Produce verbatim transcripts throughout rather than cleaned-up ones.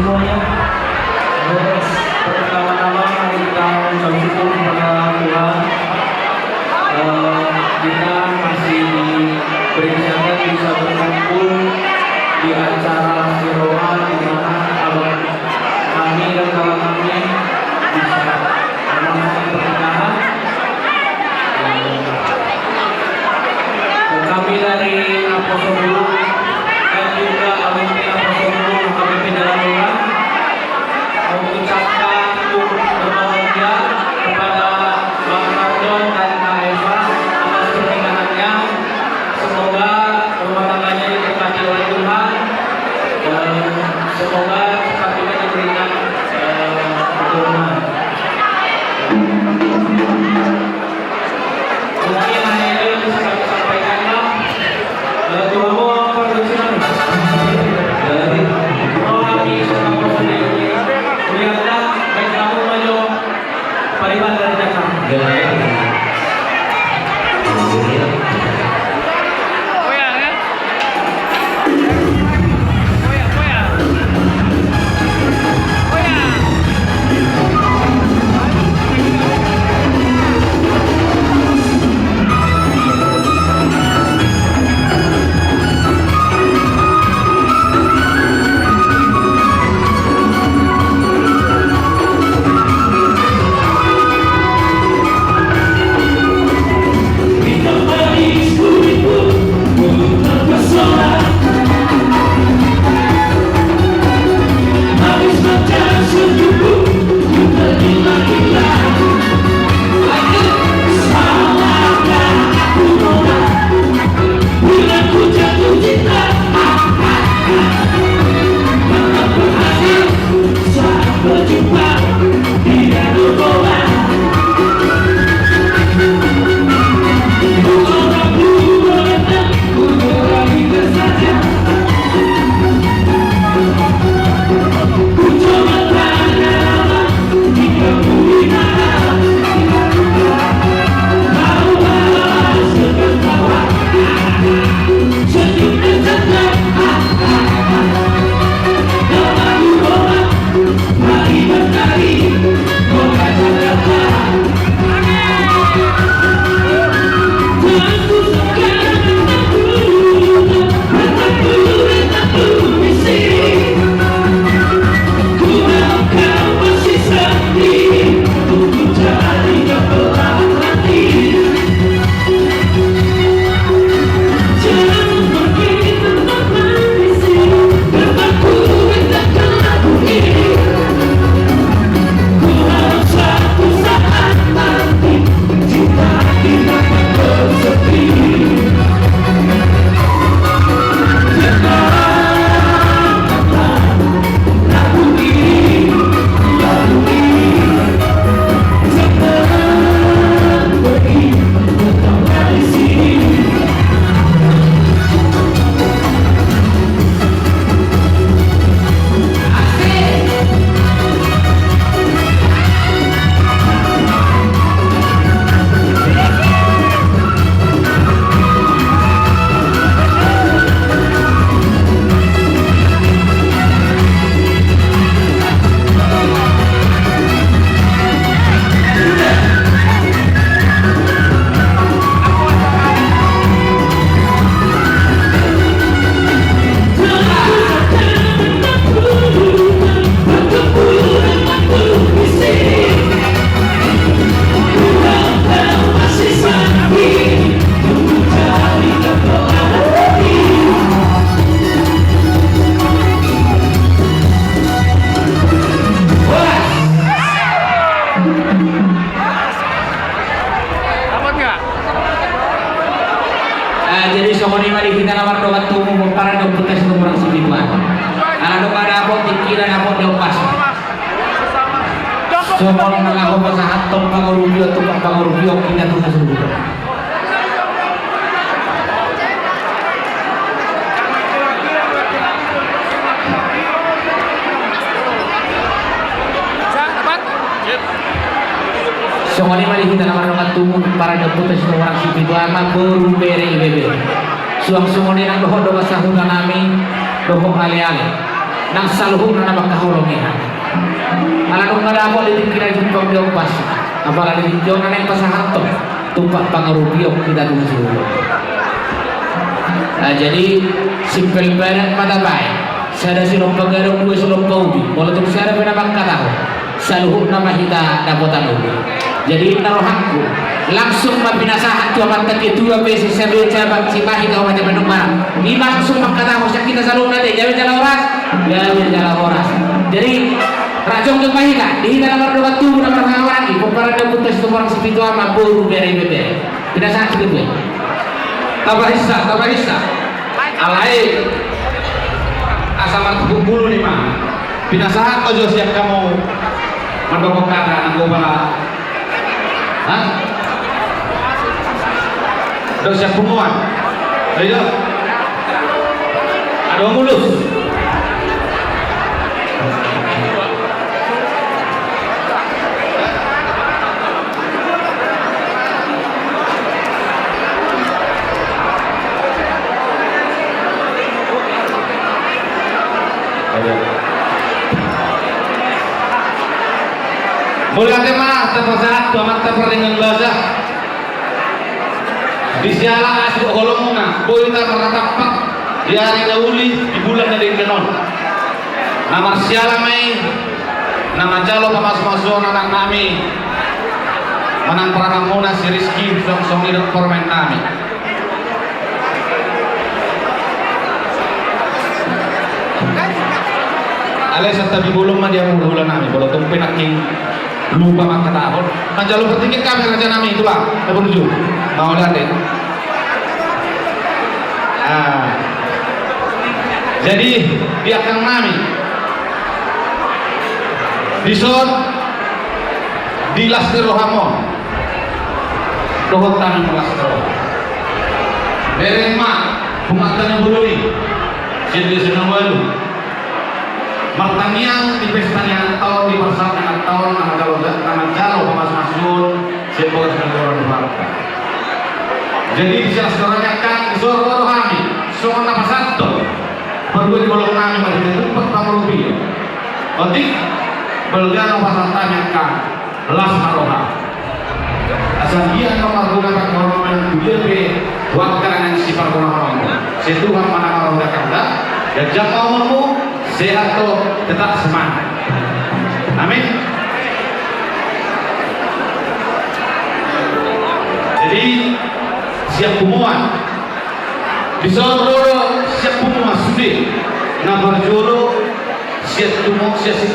Semuanya. Terus, pertama-tama mari kita ucap syukur kepada Tuhan. Eh, kita masih diberi kesehatan bisa berkumpul di acara siroan di mana abang kami dan kakak kami bisa memasuki pernikahan. Kami dari Naposondu dan juga Alumni Naposondu H K B P Jalan Lurah mengucapkan turut berbahagia kepada Bang Kardon dan Kak Eva atas pernikahannya. Semoga rumah tangganya diberkati oleh Tuhan dan semoga cepat juga diberikan, eh, keturunan. Mungkin hanya itu yang bisa kami sampaikan, Bang. Eh, Tuhan mau produksi, Bang. Jadi, oh, kami suka produksi. Lihatlah, baik kamu maju. Pariban dari Jakarta. Jadi, Ah, jadi songon i ma di hita na mardongan tubu, pomparan ni ompunta Situmorang Sipitu Ama. Ala dung dapot tingki na dapot di ombas. Songon na laho pasahathon pangurupion tu pangurupion hita tu hasuhuton. Songon i ma di hita na mardongan tubu, pomparan ni ompunta Situmorang Sipitu Ama, boru, bere, ibebere. Suang songon i nang dohot dongan sahuta nami dohot aleale. Nang saluhutna na mangkaholongi hami. Ala nunga dapot di tingki na jumpang di ombas. Apala di tingki on na naeng pasahathon tumpak pangarupion hita tu hasuhuton. Nah, jadi simpel badan ma tabaen. Sada silompa gadong, dua silompa ubi. Molo tung sada pe na mangkatahon, saluhutna ma hita dapotan ubi. Jadi ninna rohangku, langsung ma pinasahat tu amanta ketua P S I Sabeca, Bang Cimahi, Kabupaten Bandung Barat. I ma langsung mangkatahon sian hita saluhutna, te, gabe jala horas, gabe jala horas. Jadi rajong jong ma hita, di hita na mardongan tubu, na marhahamaranggi, pomparan ni ompunta Situmorang Sipitu Ama, boru, bere, ibebere. Pinasahat si ketua i. Tapahinsa, tapahinsa. Alai asa martungkulu ni ma. Pinasahat ma jo sian hamu mandok hata, nanggo pala. Hah? Dok sian punguan. Ayo. Adong ulos. Mauliate ma tapasahat tu amanta pardenggan basa. Di siala asi dohot holongna, boi hita marnatampak di ari na uli, di bulan na denggan on. Na marsiala ma i na manjalo pamasumasuon anaknami, manang paranganmuna si Rizky, songon i dohot parumaennami. Alai santabi bolon ma di hamu hulahulanami, molo tung pe nangkin lupa mangkatahon. Manjalo partingkian hami rajanami, Tulang, na burju. Mauliate. Ah. Jadi di angkangnami, dison di las ni roham on, dohot hami ma las ni roha. Bereng ma punguanta na bolon i sian desa na ualu. Martangiang di pesta ni anak taon, di parsahat ni anak taon, na manjalo, na manjalo pamasumasuon sian bagas na gorang ni Tuhan. Jadi di siala sitorang i angkang, dison ro do hami songon na pasahathon parbue ni holongnami marhite tumpak pangarupion. Otik, balga na pasahat hami angkang, las ma roha. Asa dia na marhula na marhula tu dia pe, buat karangan si parhula. Sai Tuhan ma na marhula handa, ganjang ma umurmu, sehat do, tetap semangat. Amin. Jadi siap punguan. Dison ro do siap punguan sude. Na parjolo sian Tumo, sian si,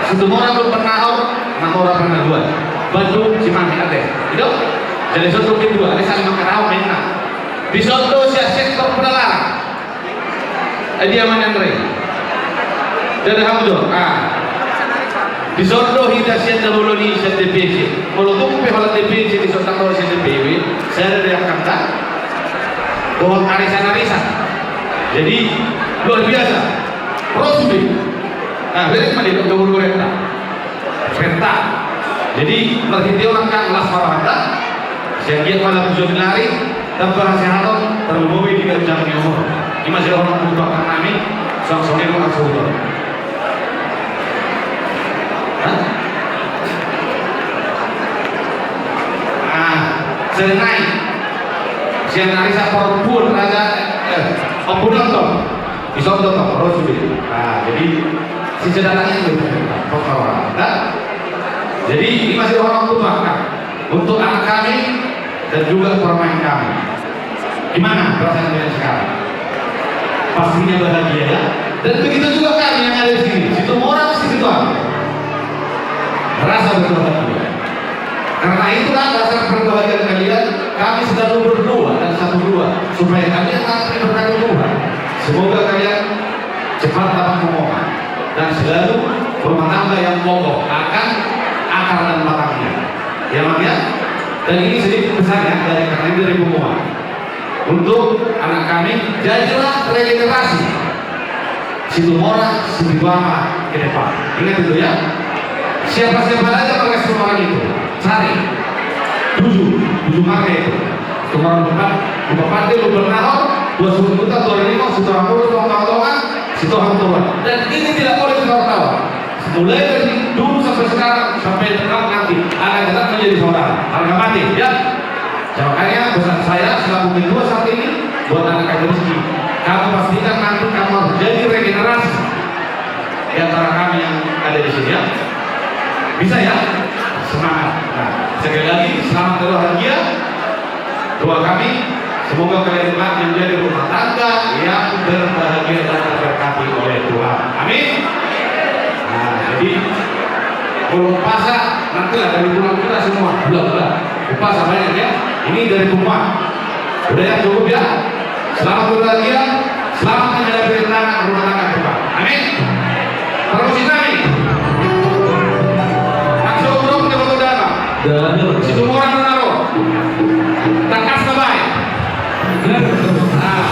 Situmorang Lumban Nahor, na mora Panaluan. Bandung, Cimahi, ate. I do? Jadi dison ro kedua, ate, saling mangkatahon ma inna. Dison do sian sektor Padalarang. Eh, dia ma nian re. Ndada hamu jo. Ah. Dison do hita sian na bolon i sian D P C. Molo tung pe holan D P C dison, tangkol sian D P W. Sada do angkanta. Dohot arisan-arisan. Jadi luar biasa. Ro sude. Nah, bereng ma di dohot goreta. Pesta. Jadi marhite on angkang, las ma rohanta. Sai anggiat ma lapuson ni lari, tamba hasehaton, tarlumobi di ganjang ni umur. I ma sidohonon tu angkangnami, songon i do hasuhuton. Hah? Ah, sada nai. Sian ari sapor pun raja, eh, ompun nonton. Dison do tong, ro sude. Nah, jadi sisa datangnya juga. Pokoknya, dah. Jadi ini masih orang tua, kan? Untuk anak kami dan juga parumaen kami. Gimana perasaan kalian sekarang? Pastinya bahagia, ya. Dan begitu juga kami yang ada di sini. Situmorang, Situmorang. Merasa berbahagia. Karena itulah dasar perbahagiaan kalian, kami selalu berdoa dan satu doa, supaya kalian nanti berkati Tuhan. Semoga kalian cepat dapat momongan dan selalu berumah tangga yang kokoh akan akar dan batangnya. Ya, Mang, ya? Dan ini sedikit pesan, ya, dari kami, dari punguan. Untuk anak kami, jadilah regenerasi Situmorang, Situmorang ke depan. Ingat itu, ya. Siapa-siapa saja pakai Situmorang itu. Cari. Tujuh. Tujuh marga itu. Situmorang Lumban, Lumban Pande, Lumban Nahor, Buat Sundutan, Tuan Limo, Situmorang Murus, Tonga-tonga, Sitohang Tuhan. Dan ini tidak boleh ditawar-tawar. Mulai dari dulu sampai sekarang, sampai tetap nanti akan tetap menjadi saudara. Harga mati, ya. Ya, makanya pesan saya selaku ketua saat ini buat anak-anak Rizky, kamu pastikan nanti kamu harus jadi regenerasi di antara kami yang ada di sini, ya. Bisa, ya? Semangat. Nah, sekali lagi, selamat berbahagia. Doa kami, semoga kalian kelak menjadi rumah tangga yang berbahagia dan terberkati oleh Tuhan. Amin. Nah, jadi, kalau umpasa, nantilah dari tulang kita semua, hula-hula. Umpasa banyak, ya. Ini dari tumpah. Udah, ya, cukup, ya. Selamat berbahagia, selamat menghadapi rintangan rumah tangga ke depan. Amin. Terus, Islam. Langsung dong, dia foto dalam. Situmorang na ro. Tangkas na baen. Nah.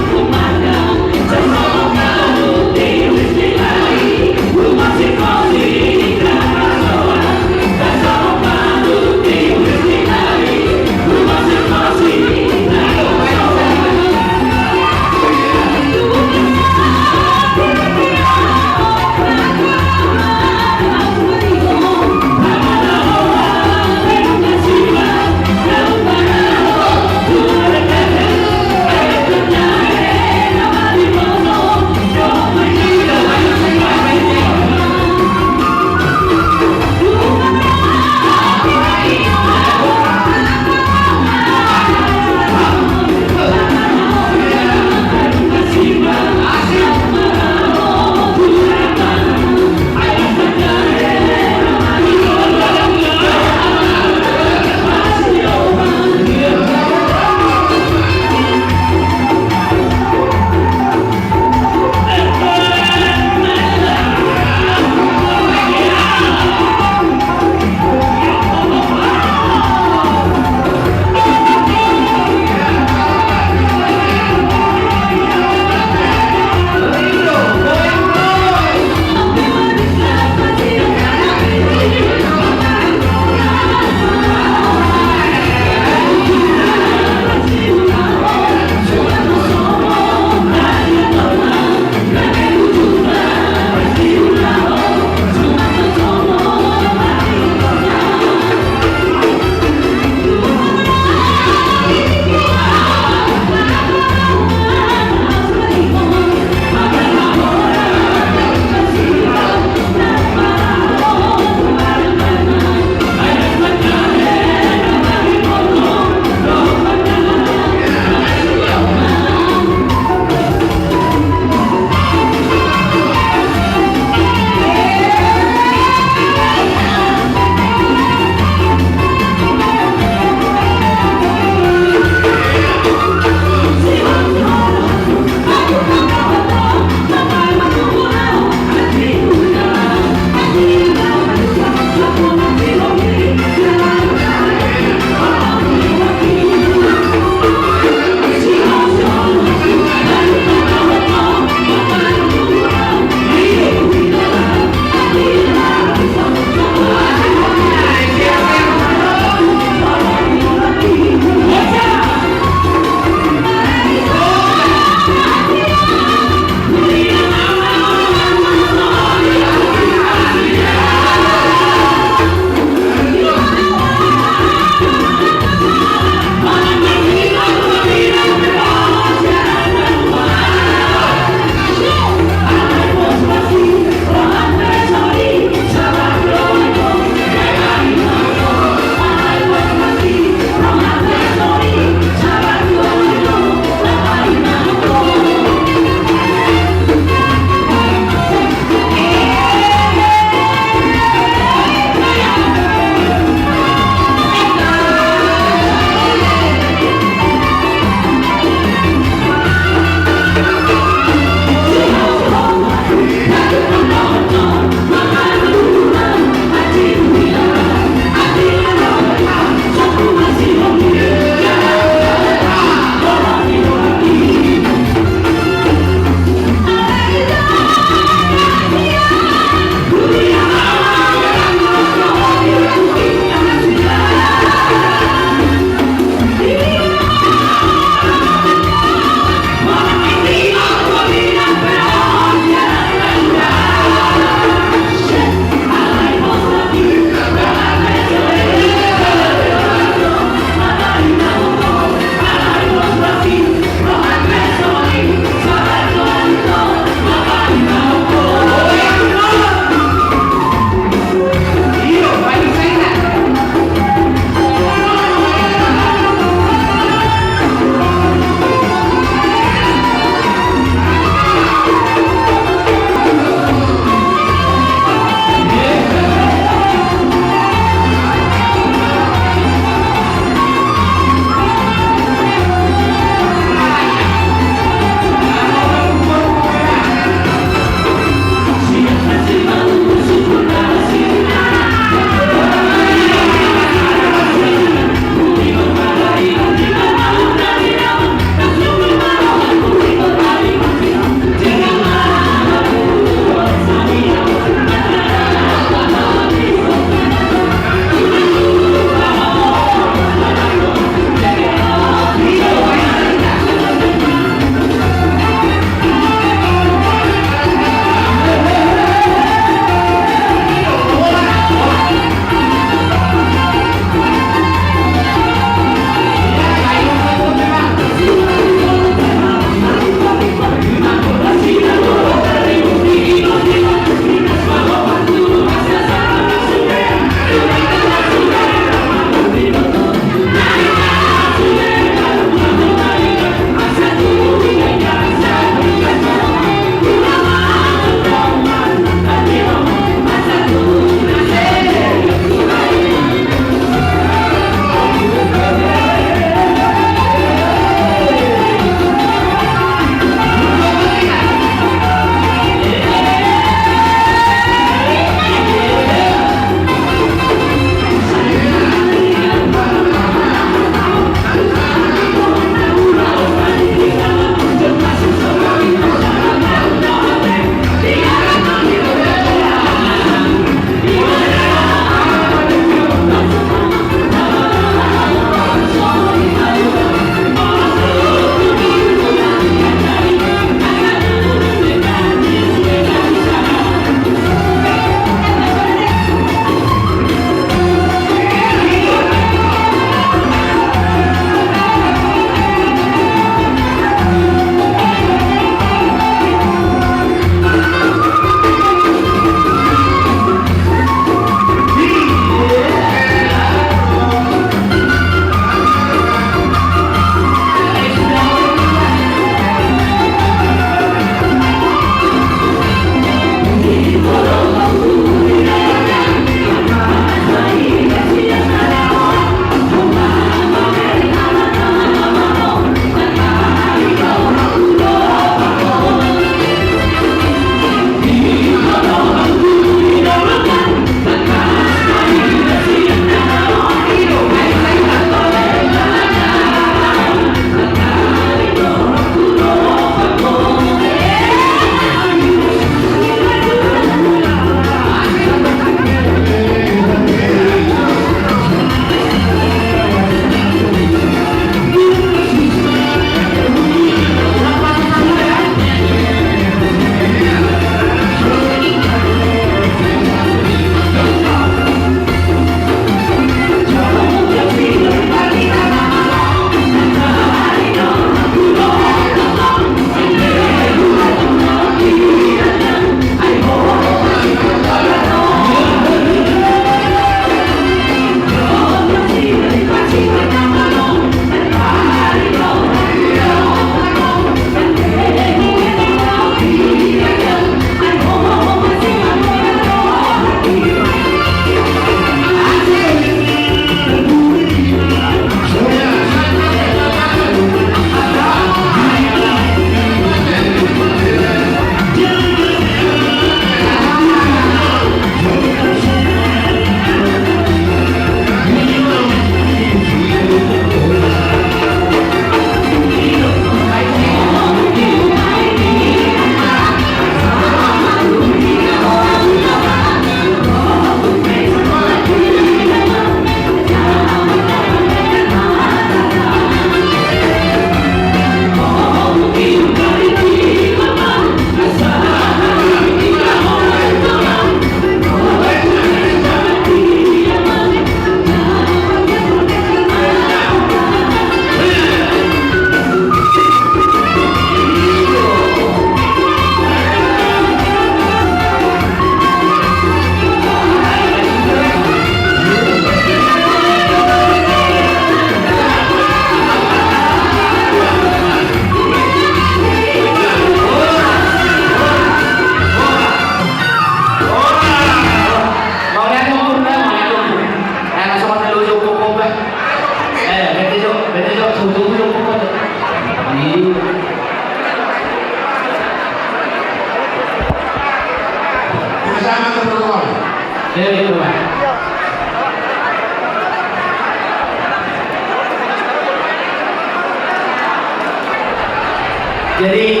Jadi,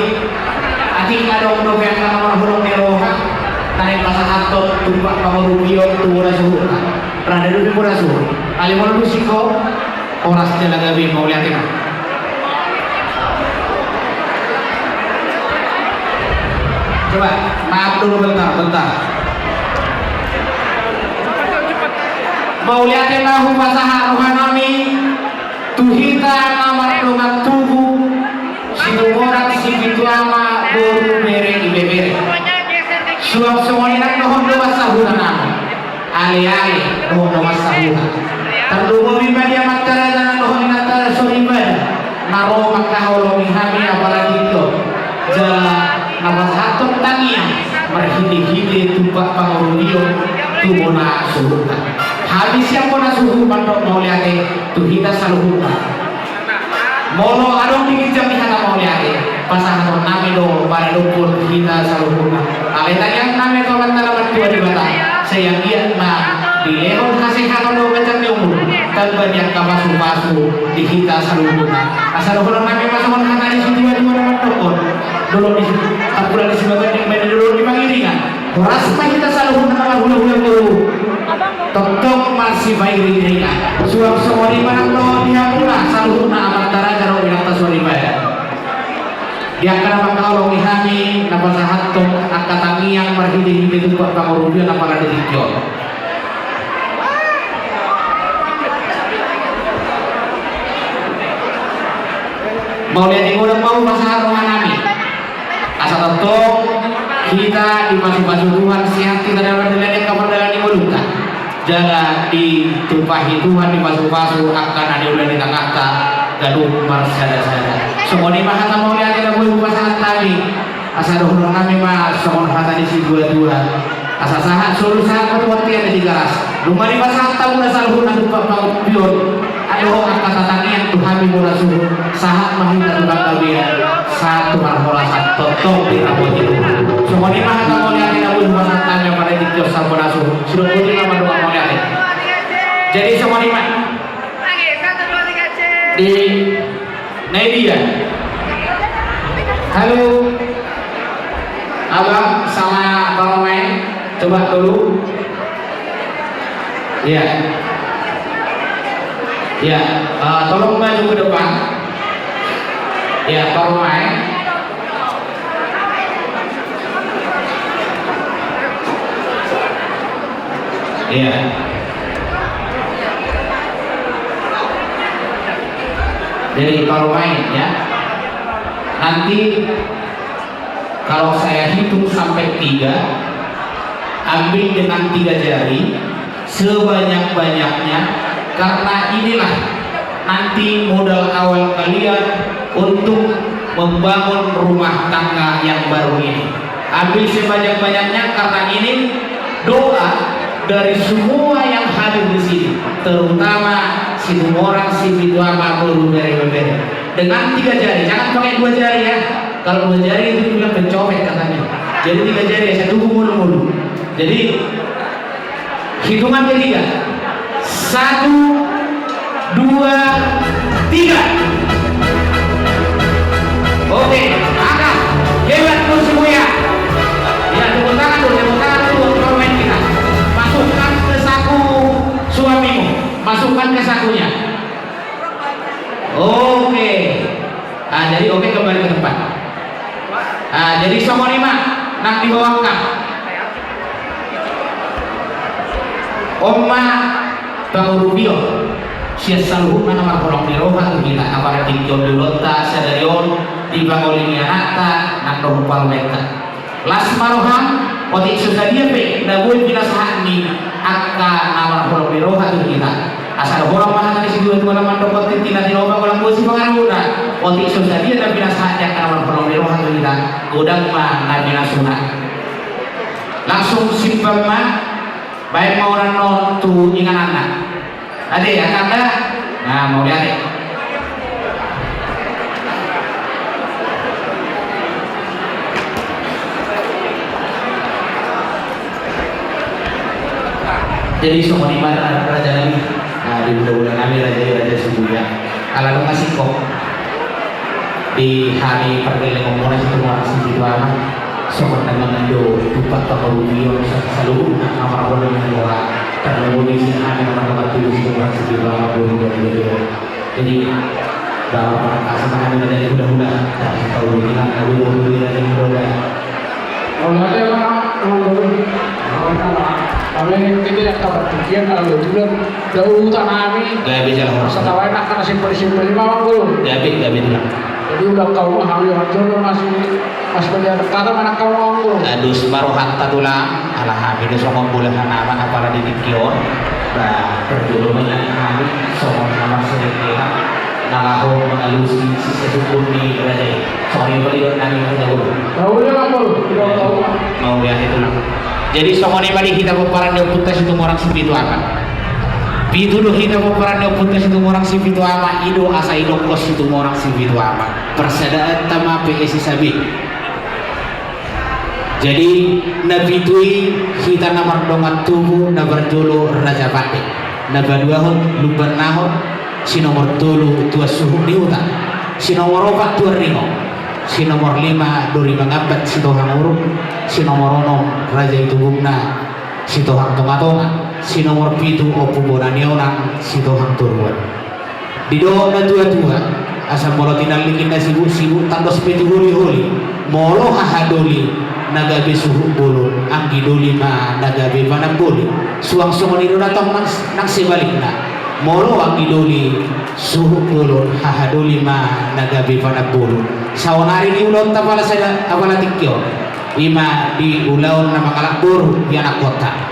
atik adong dope angka na marholong ni roha, naeng pasahathon tumpak pangurupion tu bona suhutna. Rade do di bona suhut. Alai molo tu siko, horas jala gabe, mauliate ma. Coba, maaf dulu bentar, bentar. Mauliate ma hupasahat rohanami tu hita na mardongan tubu, Situmorang Sipitu Ama, boru, bere, ibebere. Suang songon i nang dohot dongan sahutanami. Ale-ale dohot dongan sahuta. Tarlumobi ma di amanta raja nang dohot inanta soripada na ro mangkaholongi hami apala tingki on. Jala na pasahathon tangiang marhite-hite tumpak pangurupion tu bona suhutna. Hami sian bona suhut mandok mauliate tu hita saluhutna. Molo adong di ginjang ni hata mauliate, pasahatonnami do maradophon hita saluhutna. Alai tangiangnami tu Amanta na martua Debata, sai anggiat ma dilehon hasehaton dohot ganjang ni umur, tamba ni angka pasupasu di hita saluhutna. Asa dohononnami ma songon hata ni situa-tua na mandokhon, dolok ni si-, tampulan ni Sibaban, baen ni dolok ni Pangiringan. Horas ma hita saluhutna na marhulahula ngolu. Tongtong marsipairing-iringan. Suang songon i ma nang dohot di hamuna saluhutna amanta raja dohot inanta soripada. Di angka na mangkaholongi hami na pasahathon angka tangiang marhite-hite tumpak pangurupion apala di tingki on. Mauliate godang ma hupasahat rohanami. Asa tongtong hita dipasupasu Tuhan, sehat hita dalan-dalan, angka pardalanan ni ngolunta. Jala ditumpahi Tuhan, dipasupasu angka na niula ni tanganta ganup marsada-sada. Songon i ma hata mauliate na boi hupasahat hami. Asa dohononnami ma songon hata ni situa-tua. Asa sahat solu sahat ma tu bontean ni Tigaras. Nunga dipasahat hamuna saluhutna tumpak pangurupion. Adong angka tangiang tu hami bona suhut, sahat ma hita tu panggabean, sahat tu parhorasan, tongtong dirapoti Tuhan. Songon i ma hata mauliate na boi hupasahat hami apala di tingki on sian bona suhut. Sidok boti ma mandok mauliate. Jadi songon i ma. Di Nadia. Halo. Abang sama parumaen, coba dulu. Iya. Iya, eh, tolong maju ke depan. Iya, parumaen. Iya. Jadi, parumaen, ya. Nanti kalau saya hitung sampai tiga, ambil dengan tiga jari sebanyak-banyaknya, karena inilah nanti modal awal kalian untuk membangun rumah tangga yang baru ini. Ambil sebanyak-banyaknya, karena ini doa dari semua yang hadir di sini, terutama Situmorang Sipitu Ama, boru, bere, ibebere. Dengan tiga jari, jangan pakai dua jari, ya. Kalau dua jari itu dibilang pencopet katanya. Jadi tiga jari, ya, satu ngolu-ngolu. Jadi, hitungan ketiga. Satu, dua, tiga. Oke, angkat. Hebat, Gus Buya. Ya, tepuk tangan dulu, tepuk tangan dulu buat pemain kita. Masukkan ke saku suamimu. Masukkan ke sakunya. Oke. Ah, jadi oke, kembali ke tempat. Ah, jadi songon i ma nang di bawah ka. On ma pangurupion sian saluhutna na marholong ni roha tu hita, apala di tingki on, di ulaonta sadari on, di pangoli ni anakta nang dohot parumaenta. Las ma roham, otik so sadia pe na boi pinasahat ni angka na marholong ni roha tu hita. Asa dohonon ma hata ni situa-tua na mandok, tintin na tinopa godang bosi pangarahutna. Otik so sadia na pinasahat ni angka na marholong ni roha tu hita, godang ma na pinasuna. Langsung simpan ma, baen ma on annon tu ingananna. Ate, angka anda. Nah, mauliate. Jadi songon i ma raja nami, di hulahula nami raja i, raja Sibuya. Ala dung na singkop di hami pargellengon muna Situmorang Sipitu Ama, songon na mangido tumpak pangarupion saluhutna na marboru ni roha, tarlumobi sian hami na mardongan tubu Situmorang Sipitu Ama boru Gede. Jadi bawa pangkasi tangan dari hulahula, dari tahu bilang, tahu hulahula dari hulahula. Hulahula, hulahula. Kami tidak dapat bagian kalau itu kan jauh tanami. Gabe jalan. Masa tawain akan simpel-simpel lima bang guru. Gabe, gabe tulang. Jadi udah kau mah hami waktu masih Pas belian kata mana kau ngomong? Adus ma rohanta tulang, ala hami do songon bolahan ama apala di tingki on. Ba parjolo ma nian hami songon na marsiringean na laho mangalusi sise sungkun ni raja i. Songon i ma di on nami. Tahu dia ngomong. Mau ya itu lah. Jadi songon i ma di hita pomparan ni ompunta Situmorang Sipitu Ama. Pitu do hita pomparan ni ompunta Situmorang Sipitu Ama, i do asa idok Situmorang Sipitu Ama. Parsadaan ta ma pe ese sabe. Jadi na pitu i hita na mardongan tubu, na parjolo Raja Pande, na paduahon Lumban Nahor, si nomor tolu Tuan Suhut ni Huta, si nomor opat Tuan Ringo, si nomor lima Dori Mangambat Sitohang Uruk, si nomor onom Raja Itubungna Sitohang Tongatonga, si nomor pitu Ompu Bona ni Onang Sitohang Toruan. Didok na tuatua, asa molo tinallik inna sibuksibuk, tandos pe tu holiholi. Molo hahadoli na gabe suhut bolon, anggi doli ma na gabe panamboli. Suang songon i do na tong nang, nang sebalikna. Molo anggi doli suhut bolon, hahadoli ma na gabe panamboli. Saonari di ulaonta apala sada, apala tingki on. I ma di ulaon na mangalap boru ianakhonta.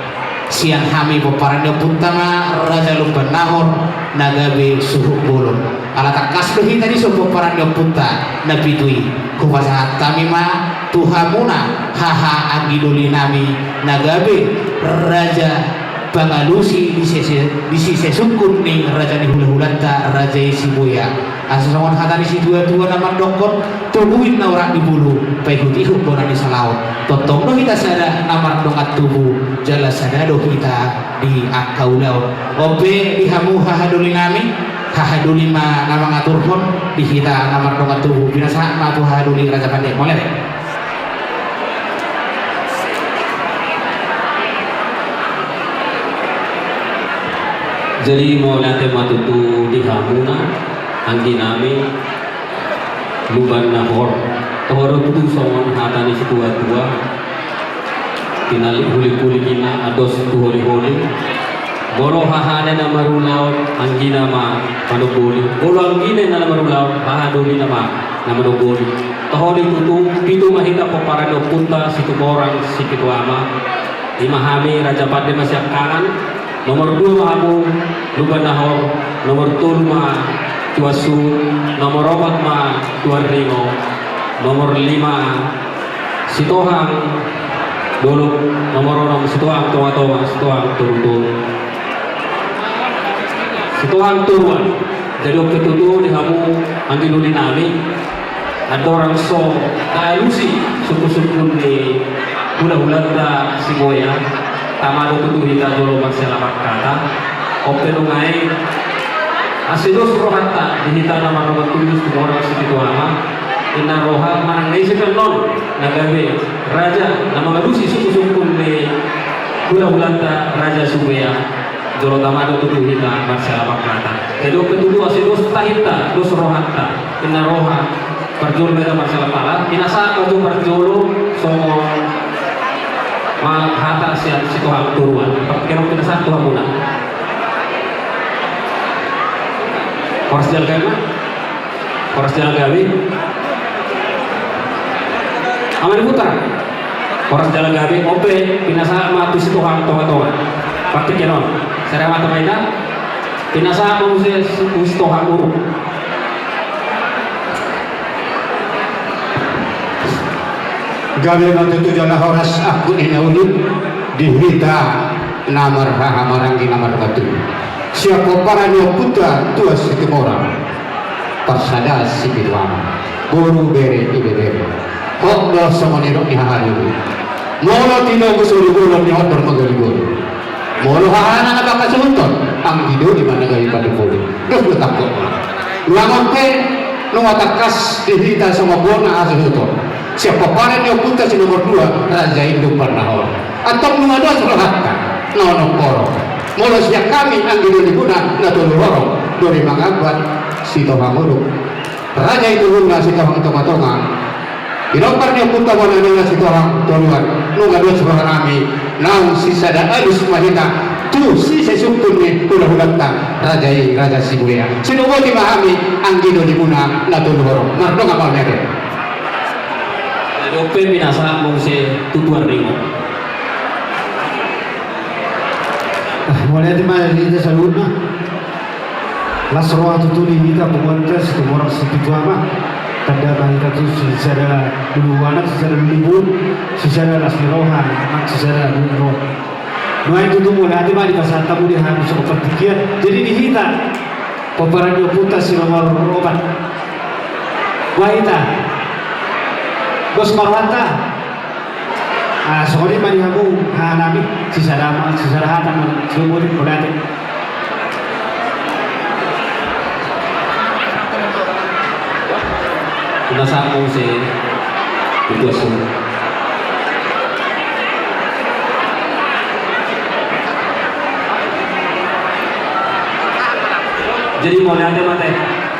Sian hami pomparan ni ompunta ma Raja Lumban Nahor na gabe suhut bolon. Ala tangkas do hita dison pomparan ni ompunta na pitu i. Hupasahat hami ma tu hamuna haha anggi doli nami na gabe raja pangalusi di sise, di sise sungkun ni raja ni hulahulanta raja i Sibuya. Asa songon hata ni situatua na mandokkon, tubu inna urat ni bulu, paihutihut bona ni salaon. Tongtong do hita sada na mardongan tubu, jala sada do hita di angka ulaon. On pe di hamu hahadoli nami, hahadoli ma na mangaturhon di hita na mardongan tubu. Pinasahat ma tu hahadoli Raja Pande. Mauliate. Jadi mauliate ma tutu di hamuna anggi nami Lumban Nahor. Toho do tutu songon hata ni situatua, tinallik hulikhulik inna, andos tu holiholi. Molo hahana na marulaon, anggina ma manamboli. Molo anggina na marulaon, hahadolina ma na manamboli. Toho do tutu, pitu ma hita pomparan ni ompunta Situmorang Sipitu Ama. I ma hami Raja Pande ma sian kanan, nomor dua ma hamu Lumban Nahor, nomor tolu ma Tuan Suhut, nomor opat ma Tuan Ringo, nomor lima Sitohang Dolok, nomor onom Sitohang Tongatonga, Sitohang Torutoru, Sitohang Toruan. Jadi on pe tutu di hamu anggi doli nami, andorang so taalusi sungkunsungkun ni hulahulanta Sibuya, tama do tutu hita jolo marsialaman hata. On pe nunga i, asa dos rohanta di hita na mardongan tubu Situmorang Sipitu Ama, inna roha manang na ise pe annon na gabe raja na mangalusi sungkunsungkun ni hulahulanta raja Sibuya. Jolo tama do tutu hita marsialaman hata. Jadi on pe tutu asa dos tahinta, dos rohanta. Inna roha parjolo ma hita marsialaman hata. Pinasahat ma jo parjolo songon ma hata sian Sitohang Toruan. Partingkian on pinasahat tu hamuna. Horas jala gabe ma. Horas jala gabe. Ama ni Putra. Horas jala gabe, on pe pinasahat ma tu Sitohang Tongatonga. Partingkian on. Sada ma hata ma hita. Pinasahat ma muse tu Sitohang Uruk. Gabe ma tutu jala horas angkup ni na uli di hita na marhaha maranggi na marmatu. Sian pomparan ni ompunta Tuan Situmorang. Parsadaan Sipitu Ama. Boru, bere, ibebere. Hot do songon nidok ni hahadoli. Molo tinogu solu bolon, ni hot do margoligoli. Molo hahana na mangkasuhuthon, anggi doli ma na gabe panopoli. Dos do tangkok. Ulangon pe, nunga tangkas di hita songon bona hasuhuton. Sian pomparan ni ompunta si nomor dua, Raja Induk Parnahor. Antong nunga dos rohanta, na onom horong. Molo sian hami anggi dolimuna na tolu horong, doli mangambat Sitohang Uruk. Raja Ituhuna Sitohang Tongatonga. Pinompar ni ompunta bona nina Sitohang Toruan, nunga dos rohanami, naung sisada alus ma hita tu sise sungkun ni hulahulanta, raja i Raja Sibuea. Sai boti ma hami anggi dolimuna na tolu horong. Mardongan ma on ate. Jadi on pe pinasahat muse tu tuan ringot. Ah, mauliate ma di hita saluhutna. Las roha tutu di hita punguanta Situmorang Sipitu Ama. Tanda ma hita tu sisada lulu anak, sisada lulu boru, sisada las ni roha, nang sisada lulu roha. Nuaeng tutu mauliate ma dipasahat hamu di hami songon partingkian. Jadi di hita pomparan ni ompunta si nomor opat. Boha hita? Dos ma rohanta. Ah, songon i ma di hamu, hahanami, sisada ma, sisada hata ma, sumuri, mauliate. Pinasahat muse tu tuan suhut. Jadi mauliate ma ate.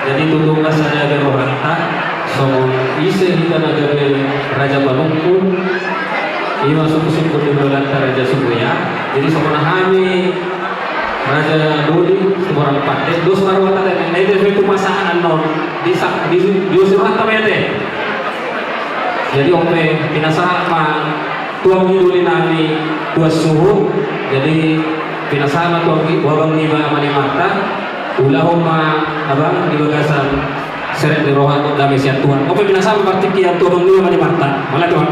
Jadi tutu las sada gabe rohanta, songon ise hita na gabe raja panungkun, ima sungkunsungkun ni hulahulanta Raja Sibuea. Jadi songon hami raja doli, Situmorang Pande, dos ma rohanta ate, na ite pe tu pasahat annon, di sa-, di, di usuranta ma ate. Jadi on pe pinasahat ma tu anggi dolinami tuan suhut, jadi pinasahat ma tu anggi, tu abang niba Amani Marta, ulahon ma abang di bagasan serep ni roha dohot dame sian Tuhan. On pe pinasahat ma partingkian tu abang niba Amani Marta. Mauliate Tuhan.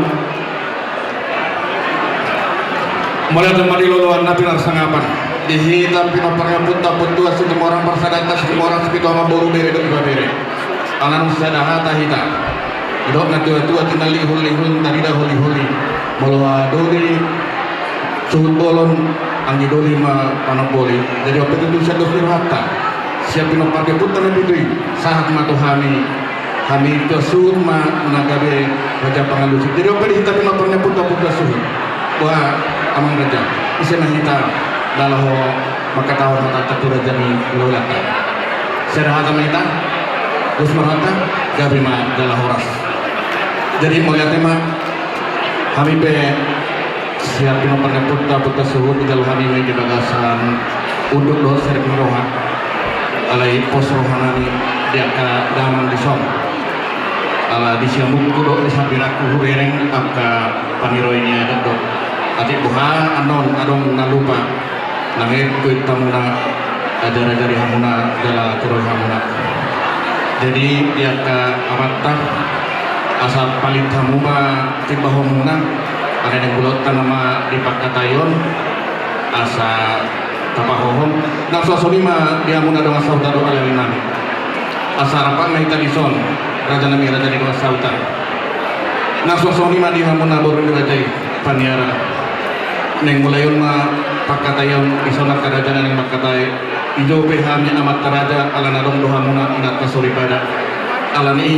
Mauliate ma di loloan na pinarsangapan. Di hita pinompar ni ompunta Ompu Tuan Situmorang, parsadanta Situmorang Sipitu Ama, boru, bere dohot ibebere. Ala naung sisada hata hita. Didok natuatua, tinalihunlihun, tarida holiholi. Molo doli suhut bolon, anggi doli ma panopoli. Jadi on pe tutu sian dos ni rohanta, sian pinompar ni ompunta na pitu i, sahat ma tu hami. Hami tuan suhut ma na gabe raja pangalusi. Jadi on pe di hita pinompar ni ompunta Ompu Tuan Suhut. Boha amang raja, ise ma hita na laho mangkatahon hata tu raja ni hulahulanta? Sada hata ma hita, dos ma rohanta, gabe ma jala horas. Jadi mauliate ma, hami pe sian pinompar ni ompunta Ompu Tuan Suhut dijalo hami ma i di bagasan unduk dohot serep ni roha. Alai pos rohanami di angka damang dison. Ala di siamunku dohot di sambirangku hubereng angka paniroi ni adat do. Atik boha annon adong na lupa, nang ingkon hamuna ajariajari hamuna jala tiroi hamuna. Jadi di angka amanta, asa palit hamu ma timbahonmuna, ala naeng ulaonta nama di pangkataion, asa tapahohom. Nang songon i ma di hamuna dongan sahuta dohot alealenami. Asa rap ma hita dison, rajanami raja ni dongan sahuta. Nang songon i ma di hamuna boru ni raja i, paniara. Naeng mulai on ma pangkataion, dison angka raja na naeng mangkatai. Dijou pe hami amanta raja, ala na adong do hamuna inanta soripada. Alani i,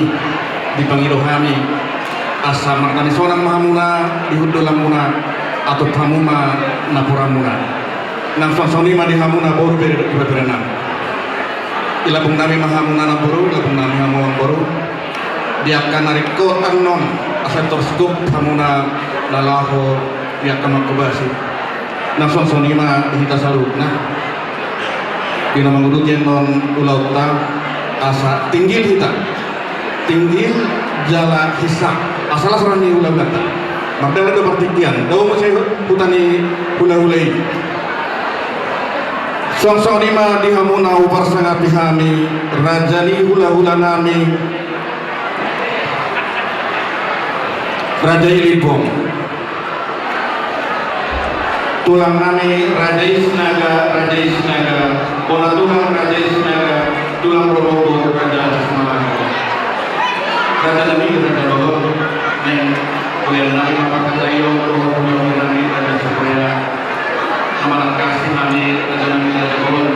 dipangido hami, asa martamisonang ma hamuna di hundulanmuna, atup hamu ma napuranmuna. Nang songon i ma di hamuna boru, bere dohot ibeberenami. Di lambungnami ma hamuna namboru, di lambungnami hamu amangboru. Di angka na ringkot annon, asa tor singkop hamuna na laho di angka mangkobasi. Nang songon i ma di hita saluhutna. Di na manguduti annon ulaonta, asa tinggil hita. Tinggil jala hinsa. Asa las roha ni hulahulanta. Mardalan do partingkian. Dao muse huta ni hulahula i. Songon i ma di hamuna huparsangapi hami, raja ni hulahulanami, Raja i Limbong. Tulangnami Raja i Sinaga, Raja i Sinaga, bona tulang Raja i Sinaga, tulang rorobot Raja Simalakon. Rajanami Raja Lolon, naeng uliannami ma pangkataion dohot hulahulami Raja Sibuea. Marangkasi hami raja nami raja bolon,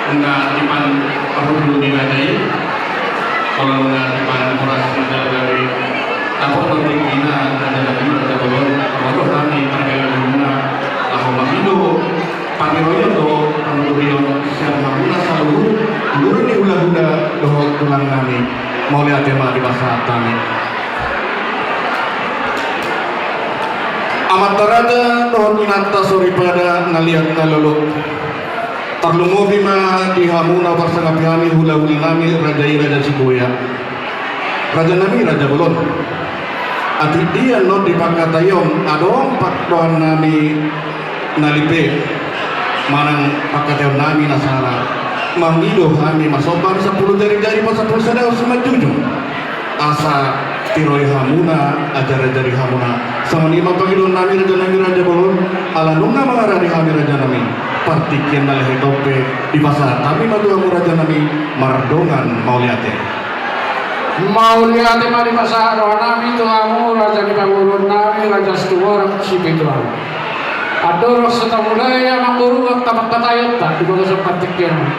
nunga dipan parhundul ni raja i. Molo nunga dipan horas ni raja nami, dapot do tingkina raja nami raja bolon. Molo hami parhundulna laho mangido pangidoan dohot panuturion sian hamuna saluhut dulur ni hulahula dohot tulang nami. Mauliate ma di pasahat hami. Amanta raja dohot inanta soripada na liat na lolo. Tarlumobi ma di hamu na parsangapi hami hulahula nami raja i raja Siboya. Raja nami raja bolon. Atik dia annon di pangkataion adong pandohan nami na lipe manang pangkataion nami na sala. Mangido hami masomba sampulu jari-jari pasampulu sada simanjujung. Asa tiroi hamuna, ajari-ajari hamuna. Songon i ma pangidoan nami raja nami raja bolon, ala nunga mangarade hami raja nami. Partingkian na lehet on pe dipasahat hami ma tu hamu raja nami mardongan mauliate. Mauliate ma dipasahat roha nami tu hamu raja ni pamoruon nami raja Situmorang Sipituamat. Andorang so tamulai amangboru angka pangkataionta di bagasan partingkian on,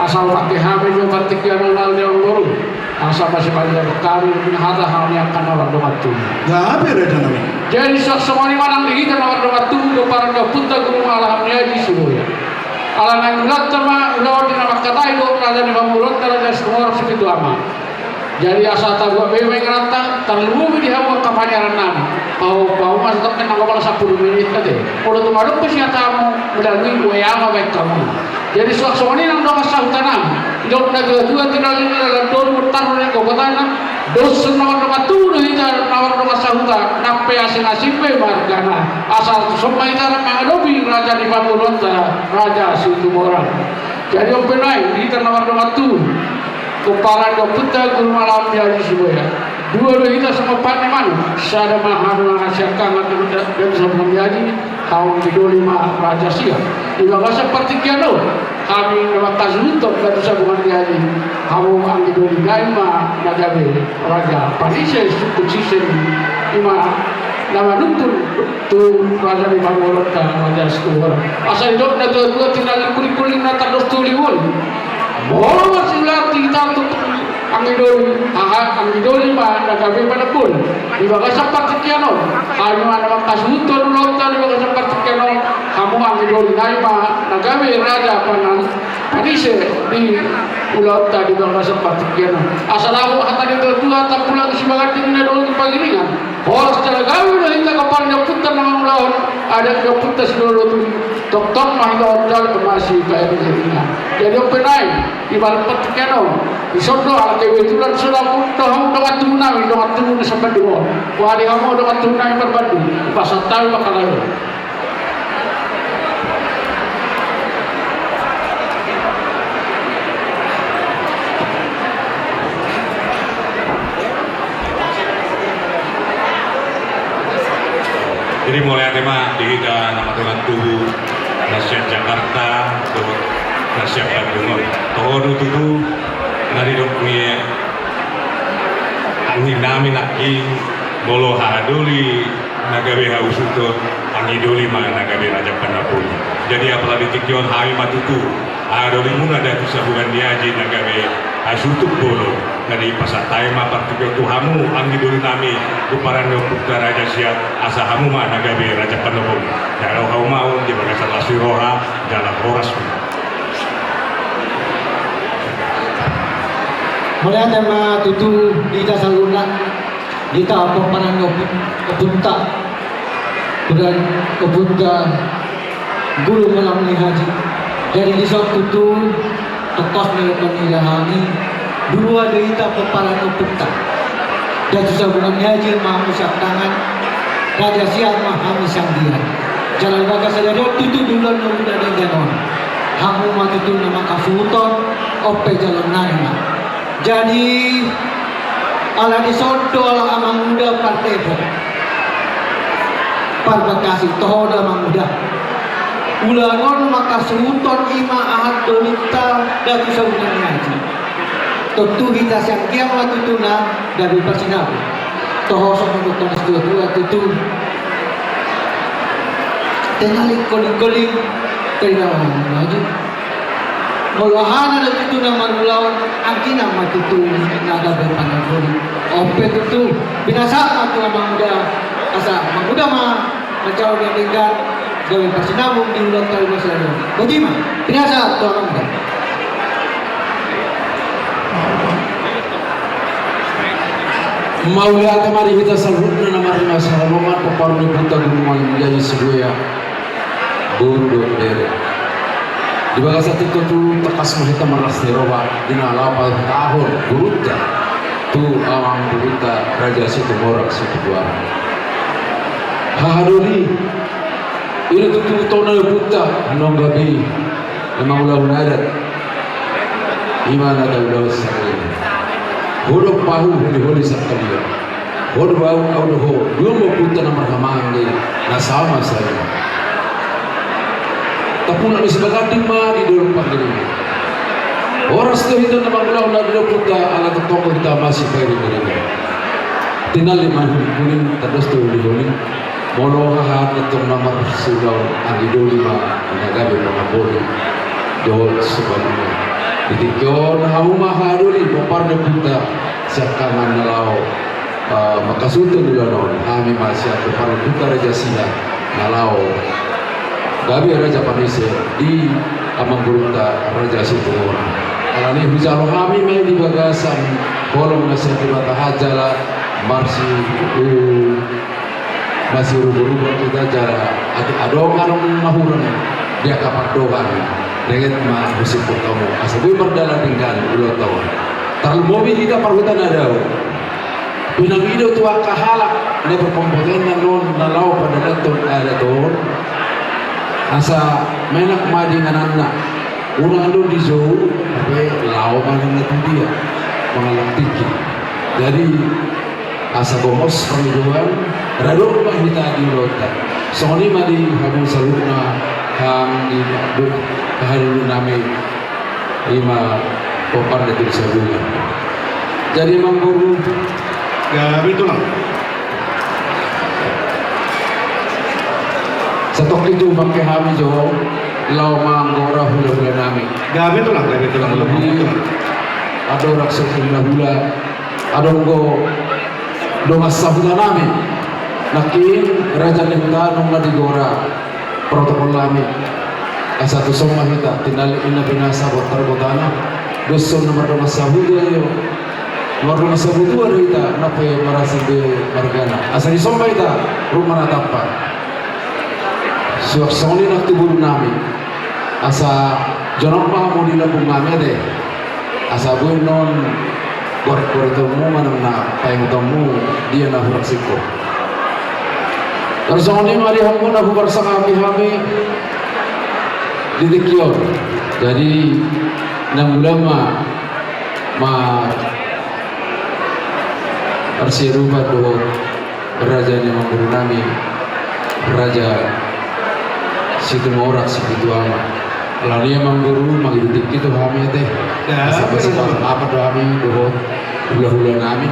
asa hupangke hami jo partingkian on ale amangboru. Asa masipaliar hami hata hami angka na mardongan tubu. Gabe raja nami. Jadi suang songon i ma nang di hita na mardongan tubu pomparan ni ompunta Guru Malam ni Aji Siboya. Ala naeng mulanta ma ulaon di na mangkatai dohot raja ni pamoruonta raja Situmorang Sipituamat. Jadi asa tabuat be ma ingananta, tarlumobi di hamu angka panyiaran nami. Pau pau ma satokken nang apala sampulu menit ate. Molo tung adong pe sian hamu melalui W A ma baen hamu. Jadi suang songon i nang dongan sahuta nami. Didok natua-tua tinallik ni dalan doli, bontar ni gogotanna. Dos na mardongan tubu do hita na mardongan sahuta, nang pe asing-asing pe margana. Asa tuson ma hita mangadopi raja ni pamoruonta raja Situmorang. Jadi on pe nuaeng di hita na mardongan tubu pomparan ni ompunta Guru Malam ni Aji Siboya. Dua do hita sanggopan ni manuk, sada ma hami na siangkangan Datu Sabungan ni Aji, hamu anggi doli ma raja siat. Di bagasan partingkian on hami na mangkasuhuthon Datu Sabungan ni Aji, hamu anggi doli nai ma na gabe raja panise sungkun sise, i ma na manungkun tu raja ni pamoruonta raja Situmorang. Asa didok natua-tua tinallik kulingkuling na tandos tu ulimoli. Molo masiulahon hita tu anggi doli, aha anggi doli ma na gabe panamboli. Di bagasan partingkian on hami ma na mangkasuhuthon ulaonta di bagasan partingkian on, hamu anggi doli nai ma na gabe raja panan panise di ulaonta di bagasan partingkian on. Asa laho hata ni natua-tua, tampulang sibaganding na dongani pangiringan. Horas jala gabe do hita pomparan ni ompunta na mangulahon adat ni ompunta Sidoloturi. Tongtong ma hita on jala pemasi paeru jadina. Jadi on pe nuaeng di bagasan partingkian on, dison do ala kebetulan so dapotan hamu dongan tubu nami, dongan tubu na Sambandung on. Huari hamu dongan tubu nami marbandung, dipasahat hami ma pangkataion. Jadi mauliate ma di hita na mardongan tubu na sian Jakarta dohot na sian Bandung on. Toho do tutu na nidok ni anggi nami nangkin, molo haha doli na gabe hasuhuton, anggi doli ma na gabe raja panamboli. Jadi apala di tingki on hami ma tutu, aha dolimuna Datu Sabungan ni Aji na gabe hasuhuton bolon, na dipasahat hami ma partingkian tu hamu anggi doli nami, pomparan ni ompunta raja siat, asa hamu ma na gabe raja panamboli. Jalo hamu ma on di bagasan las ni roha, jala horas ma. Mauliate ma tutu di hita saluhutna. Hita pomparan ni ompunta, pomparan ni ompunta Guru Malam ni Aji. Jadi dison tutu tongtong ma nidok ni hami, dua do hita pomparan ni ompunta. Datu Sabungan ni Aji ma hamu siangkangan, raja siat ma hami sianggian. Jala di bagasan sadari on tutu di ulaon na denggan on, hamu ma tutu na mangkasuhuton, on pe jaloon nami ma. Jadi ala dison do ala amanguda pardepok, parbakasi, toho do amanguda. Ulaon on mangkasuhuton i ma aha dolinta Datu Sabungan ni Aji. Tontu hita sianggian ma tutu na gabe parsinabung. Toho songon nidok ni natua-tua tutu. Tenali koling-koling, tenali maju. Molo hana do tutu na marulaon, angkina ma tutu na gabe panagori. On pe tutu, pinasahat ma tu amang uda, asa amang uda ma manjalo na denggan, gabe parsinabung di ulaon tahi masa lalu. Boti ma, pinasahat tu amang uda. Mauliate ma di hita saluhutna na marnasa loman, pomparan ni ompunta Guru Manjai Sibuea, boru dohot bere. Di bagasan tingki on tangkas ma hita marlas ni roha di na laho pasahathon gurunta tu amang gurunta Raja Situmorang Sipitu Ama. Haha doli, i do tutu tona ni ompunta, nunga gabe na mangulahon adat. I ma na taulahon sahali. Ho do ahu, holiholi sahali. Ho do ahu, ahu do ho. Dua ma ompunta na marhahamaranggi, na sama saja. Tapulak ni Sibaganding ma di dolok Panggabean. Horas do hita na mangulahon adat di ompunta, ala tongtong do hita masipairing-iring. Tinallik ma huli-huli, tandos do holi-holi. Molo haha antong na marsiulaon, anggi doli ma na gabe mangapoli dohot supamulia. Di tingki on hamu ma haha doli, pomparan ni ompunta siangkangan na laho, eh, mangkasuhuthon ulaon on. Hami ma sian pomparan ni ompunta Raja Silaban na laho gabe raja panise di amang gurunta Raja Situmorang. Alani i hujalo hami ma i di bagasan holong na sian Debata, jala marsi, eh, masiruba-ruba hita jala atik adong, adong na hurang di angka pandohan, denget ma husungkun hamu asa boi mardalan denggan ulaonta on. Tarlumobi hita parhuta na dao. Pinangido tu angka halak na berkompetensi on na laho padalathon adat on, asa menak ma di ingananna. Unang do dijou, hape laho ma ninna tu dia mangalap tingki. Jadi asa gomos pangidoan, radot ma hita di ulaonta. Songon i ma di hamu saluhutna, haha ni haha ni nami, i ma pomparan ni Situmorang. Jadi amang guru, gabe tulang. Satongkin tu pangke hami jo, laho manggora hula-hula nami. Gabe tulang, gabe tulang. Adong raksok hula-hula, adong do dongan sahuta nami. Nangkin raja ni huta nunga digora protokol nami. Asa tuson ma hita, tinallik ninna pe na sabotar gotana. Dos on na mardongan sahuta i. Mardongan sahuta do hita, nang pe marasing be margana. Asa dison ma hita, ruma na tampak. Suang songon i nang tu boru nami. Asa jonok ma hamu di lambung nami ate. Asa boi non gorek-gorekonmu manang na paingotonmu dia na hurang singkop. Tarsongon i ma di hamu na huparsangapi hami di tingki on. Jadi na mula ma, ma marsiadupan dohot raja ni amangboru nami, Raja Situmorang Sipitu Ama. Alani i amangboru, mangido tingki tu hami ate. Asa basa-basa apa do hami dohot hula-hula nami.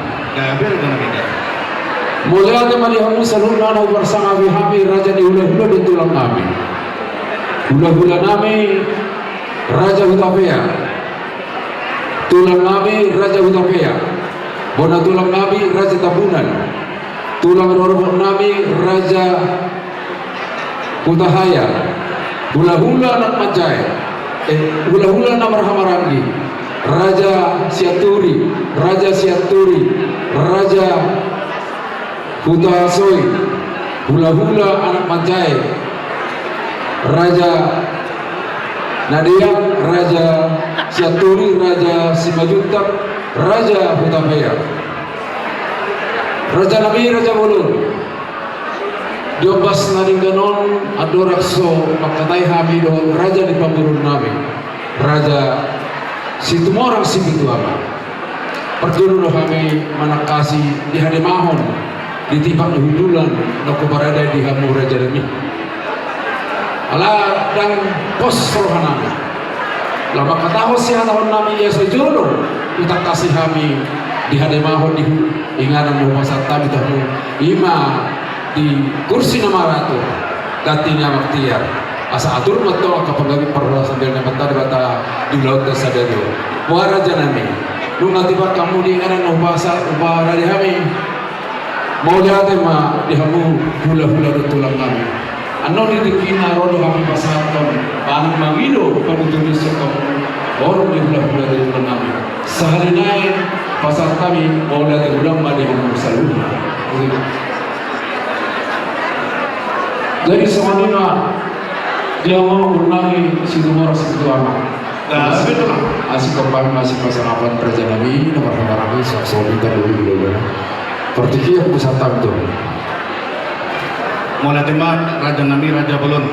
Mauliate ma di hamu saluhutna na huparsangapi hami, raja ni hula-hula dohot tulang nami. Hula-hula nami Raja Hutapea. Tulang nami Raja Hutapea. Bona tulang nami Raja Tambunan. Tulang rorobot nami Raja Hutahaya. Hula-hula anak manjae. Eh, hula-hula na marhahamaranggi. Raja Sianturi, Raja Sianturi, Raja Hutasoit, hula-hula anak manjae, Raja Nadeak, Raja Sianturi, Raja Simanjuntak, Raja Hutapea. Raja nami, raja bolon. Di ombas na denggan on, andorang so mangkatai hami dohot raja ni pamoruon nami, Raja Situmorang Sipitu Ama. Parjolo do hami manangkasi di hademahon di tipak ni hundulan na huparade di hamu raja nami. Ala ndang pos roha nami. Laho mangkatahon sihatahon nami ia so jolo hutangkasi hami di hademahon di hu-, inganan na hupasahat hami tu hamu, i ma di kursi na maratur. Ganti ni amak tiar. Asa atur ma tong angka panggabean parhorasan ni Amanta Debata di ulaonta sadari on. Boha raja nami, nunga tiba hamu di inganan na hupasahat huparade hami. Mauliate ma di hamu hulahula dohot tulang nami. Annon di tingkina ro do hami pasahathon manang mangido panuturion sian hamu. Ro do di hulahula dohot tulang nami. Sahali nai pasahat hami mauliate godang ma di hamu saluhutna. Jadi songon i ma di hamu boru nami Situmorang Situama. Nah, betul. Asi kompak asi pasangapan raja nami nomor nomor nami sok soli tadi dulu. Partingkian pusat tantu. Mauliate ma raja nami raja bolon.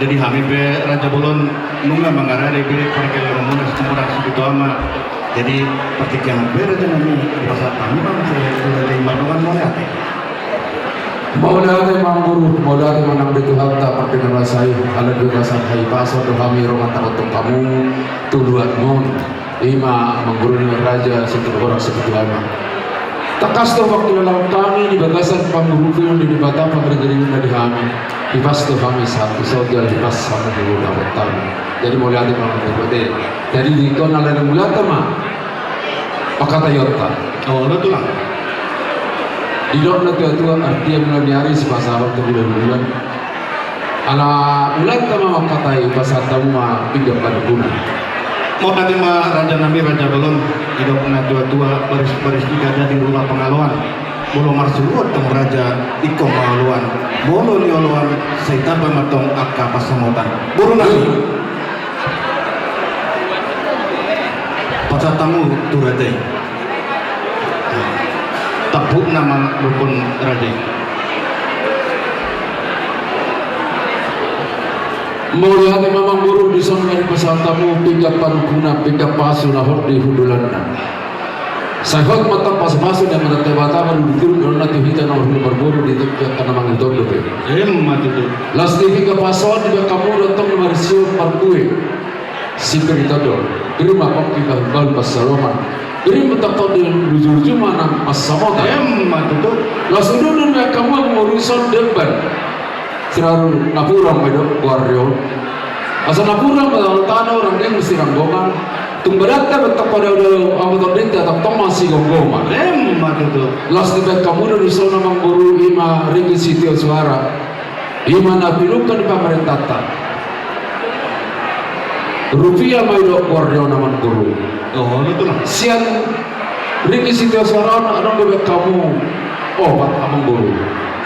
Jadi hami pe raja bolon nunga mangarade be pargellengonmuna Situmorang Situama. Jadi partingkian be raja nami pasahat hami ma muse raja i mardongan mauliate. Mauliate ma amang boru, mauliate ma nang di Tuhanta pardenggan basa i, ala di bagasan hahipason do hami ro mandapothon hamu tu luatmon. I ma amang boru ni raja Situmorang Situama. Tangkas do pangkilalaon hami di bagasan pangurupionta di Debata pangarigaringonna di hami. Hipas do hami sahat tu son jala hipas hamu tu luat hami. Jadi mauliate ma amang boru ate. Jadi di hita na laho mauliate ma pangkataionta. Olo tulang. Didok natuatua artia mula ni ari sipasahaton tu bulanbulan. Ala ulaonta ma mangkatai pasahat hamu ma pinggan panungkunan. Mauliate ma raja nami raja bolon. Didok natuatua baris baris tiga jadi ruma pangaloan. Molo marsuruon tong raja ingkon mangaloan. Molo nioloan sai tamba ma tong angka pansamotan. Boru nami. Pasahat hamu tu raja i. Tampukna ma rukun raja i. Mauliate ma amang boru dison ma dipasahat hamu pinggan panungkunan pinggan pasu na hot di hundulanna. Sai hot ma tong pasupasu ni Amanta Debata ma di turpuk ni rohana tu hita na marhundul marboru di tingki angka na mangihuthon dope. Emma tutu. Laos di pinggan pasu on dibahen hamu do tong na marsium marbue. Sipir ni tondo. Biri ma pongki bahulbahul pansalongan. Biri ma tong di lujuluju manang pansamotan. Emma tutu. Laos uduti do dibahen hamu amang boru dison demban. Siraru napuran ma i do goarni on. Asa napuran ma tano rangdeng siranggongan. Tung badanta ma tong padaodao, anggo tondinta tongtong ma sigomgoman. Emma tutu. Laos dibahen hamu do dison amang boru i ma ringgit sitio suara. I ma na pinungka ni pamarentanta. Rupia ma i do goarni on amang boru. Olo tulang. Sian ringgit sitio suara on adong do dibahen hamu opat amang boru.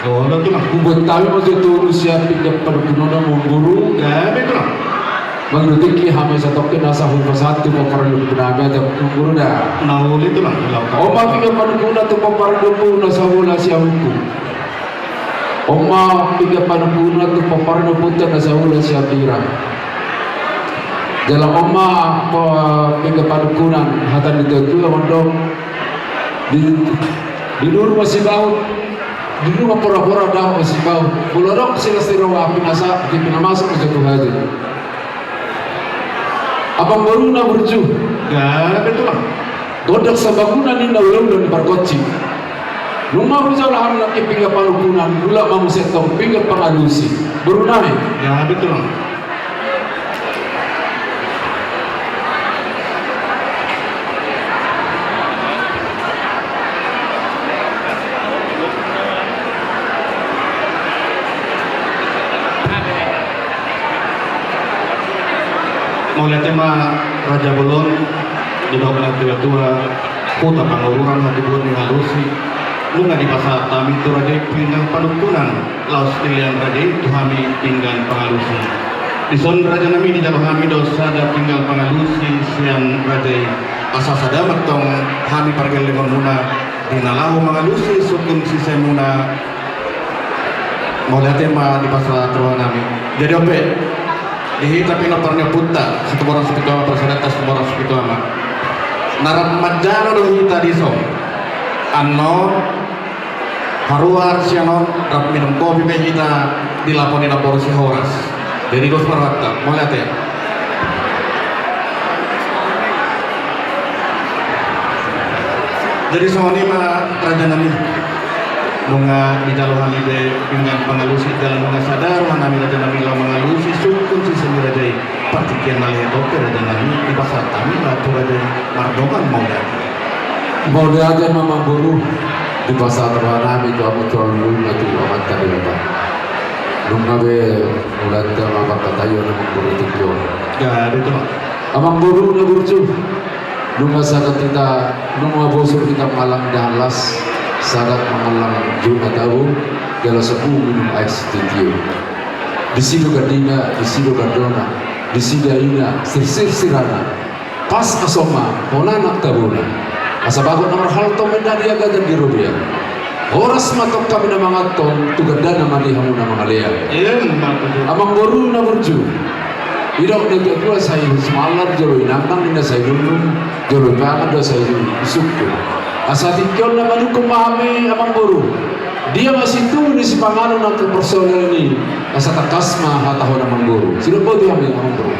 Olo tulang. Hubuat hami ma jo tolu sian pinggan panungkunan amang boru. Gabe tulang. Mangido tingki hami satongkin asa hupasahat tu pomparan ni ompunami ate amang boru da. Na uli tulang. On ma pinggan panungkunan tu pomparan ni ompu na sabola sian ompu. On ma pinggan panungkunan tu pomparan ni ompunta na sabola sian bira. Jala on ma pinggan panungkunan hata ni natuatua mandok. Di, di duru ma sibaut, di duru ma porapora dao ma sibaut. Molo adong silas ni roha api na sa, api na masuk ma jo tu hajut. Amang boru na burju. Gabe tulang. Gondang sabangunan ninna ulaula ni pargonsi. Nunga hujalo hami nangkin pinggan panungkunan, mulak ma muse tong pinggan pangalusi. Boru nami. Gabe tulang. Mauliate ma raja bolon, didok natuatua, huta Pangururan hatibuan ni halusi, nunga dipasahat hami tu raja i pinggan panungkunan. Laos dilean raja i tu hami pinggan pangalusi. Dison raja nami dijalo hami do sada pinggan pangalusi sian raja i. Asa sada ma tong hami pargellengonmuna di na laho mangalusi sungkun sisemuna. Mauliate ma dipasahat roha nami. Jadi on pe di hita pinompar ni ompunta Situmorang Sipitu Ama, parsadanta Situmorang Sipitu Ama. Na rap manjalo do hita dison. Annon Haruar sian on rap minum kopi pe hita di lapo ni namboru si Horas. Jadi dos ma rohanta, mauliate. Jadi songon i ma raja nami. Nunga dijalo hami be denggan pangalusi jala nunga sada roha nami raja nami laho mangalusi sungkun sise ni raja i. Partingkian na lehet on pe raja nami dipasahat hami ma tu raja i mardongan mauliate. Mauliate ma amangboru, dipasahat roha nami tu hamu tu hamu na tu Amanta Debata. Nunga be mauliate ma parhataon amangboru tingki on. Jadi tu ma. Amangboru na burju. Nunga sagat hita, nunga bosur hita mangallang indahan las, sagat mangallang jolo na tabo, jala so boi minum aek sitio-tio. Disi do gandina, disi do gandona, disi do daina, sirsir sirana. Pas aso ma, hona nang tabona. Asa bagot na marhalto ma indahan di agatan di robean. Horas ma tong hami na manganhon, tu gandana ma di hamu na mangalean. Emma tutu. Amangboru na burju. Didok ni natuatua sai sumallar jolo inangnang ninna sai nungnung, jolo ipangan do sai isungkun. Asa tingki on na manungkun ma hami amangboru. Dia ma situtu ni sipanganon nang tu parsonalan i, asa tangkas ma hatahon amangboru. Sidok boti hami amangboru.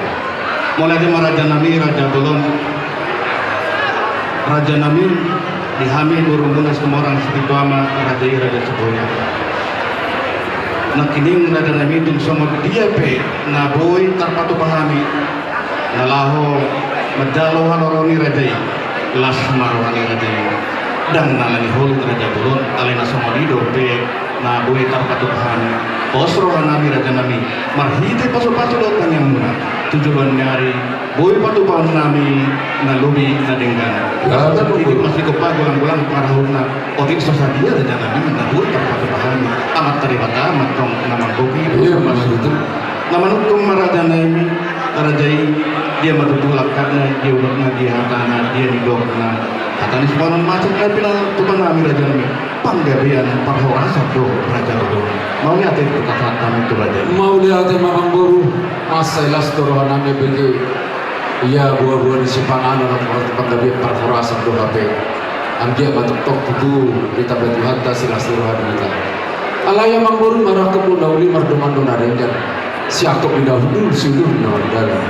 Mauliate ma raja nami, raja bolon. Raja nami, di hami borumuna Situmorang Sipituama, raja i Raja Siboya. Nangkining raja nami tung songon dia pe na boi tarpatupa hami na laho manjalo haroro ni raja i, las ma roha ni raja i. Ndang na ala ni holit raja bolon, alai na songon i dope na boi tarpatupa hami. Pos roha nami raja nami, marhite pasupasu dohot tangiangmuna tu joloan ni ari, boi patupaon nami na lobi na denggan. Asa tong idik masih gopa golang-golang pangarahutna, otik so sadia raja nami na boi tarpatupa hami. Amanta Debata ma tong na manggohi. Iya, pasupasu. Maksudnya. Na manungkun ma raja nami, raja i, dia ma tutu langkatna, dia unokna, dia hatana, dia nidokna. Hata ni sipanganon macet na pinatupa nami raja nami. Panggabean parhorasan do raja bolon. Mauliate tu hata nami tu raja i. Mauliate ma amangboru, mansai las do roha nami bege. Ia boa-boa ni sipanganon, panggabean parhorasan do hape. Anggiat ma tongtong tutu ditambai Tuhanta silas ni roha ni hita. Alai amangboru, marangkup do na uli, mardongan do na denggan. Siangkup ni na hundul, siudur ni na mardalan.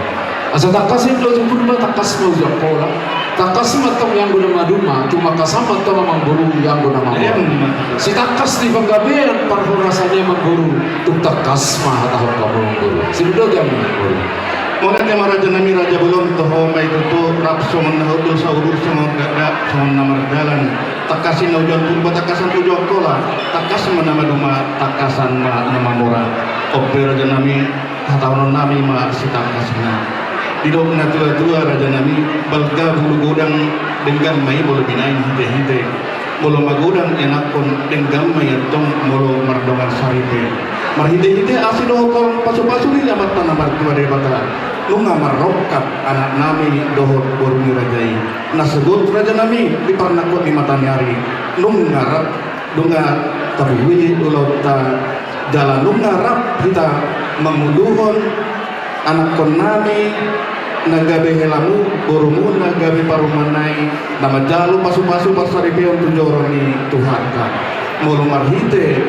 Asa tangkas indo tu Purba, tangkas ma tu Angkola. Tangkas ma tong ianggo na maduma, tumangkasan ma tong amangboru ianggo na mamora. Emma. Sitangkas ni panggabean parhorasan i amangboru, tung tangkas ma hatahon hamu amangboru. Sidok do amangboru. Mauliate ma raja nami raja bolon, toho ma i tutu rap songon na hundul, saudur songon gakgak, songon na mardalan. Tangkas i na uju Purba, tangkasan uju Angkola, tangkas ma na maduma, tangkasan ma na mamora. On pe raja nami, hatahonon nami ma sitangkasna. Didok natuatua raja nami, balga bulu godang, denggan ma i molo binahen hitehite. Molo magodang ianakhon, denggan ma i antong molo mardongan saripe. Marhitehite asi dohot holong pasupasu ni Amanta na martua Debata, nunga marrongkap anak nami dohot boru ni raja i. Na sogot raja nami di parnangkok ni mata ni ari, nunga rap, nunga tabuhuli ulaonta, jala nunga rap hita manguluhon anakhon nami na gabe helamu, borumu na gabe parumaen nai, na manjalo pasupasu parsaripeon tu joro ni Tuhanta. Molo marhite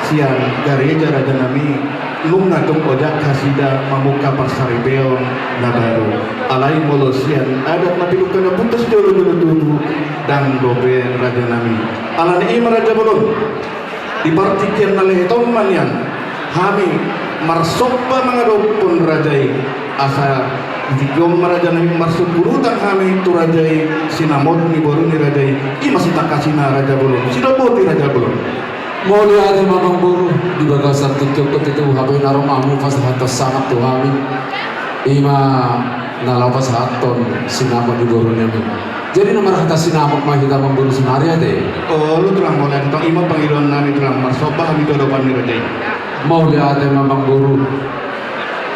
sian gareja raja nami, nunga tung ojak nasida mamungka parsaripeon na baru. Alai molo sian adat na pinungka na puntas jolo-jolo tubu, ndang dope raja nami. Alani i ma raja bolon, di partingkian na lehet on ma nian hami marsomba mangadophon raja i, asa di tingki on ma raja nami marsungkun uta hami tu raja i, sinamot ni boru ni raja i. I ma sitangkasna raja bolon. Sidok boti raja bolon. Mauliate ma amangboru, di bagasan tingki on pe tutu hape na ro ma hamu pasahathon sangap tu hami. I ma na laho pasahathon sinamot ni boru nami. Jadi na marhata sinamot ma hita amangboru saonari ate. Olo tulang, mauliate, tong i ma pangidoan nami tulang, marsomba hami tu adopan ni raja i. Mauliate ma amangboru.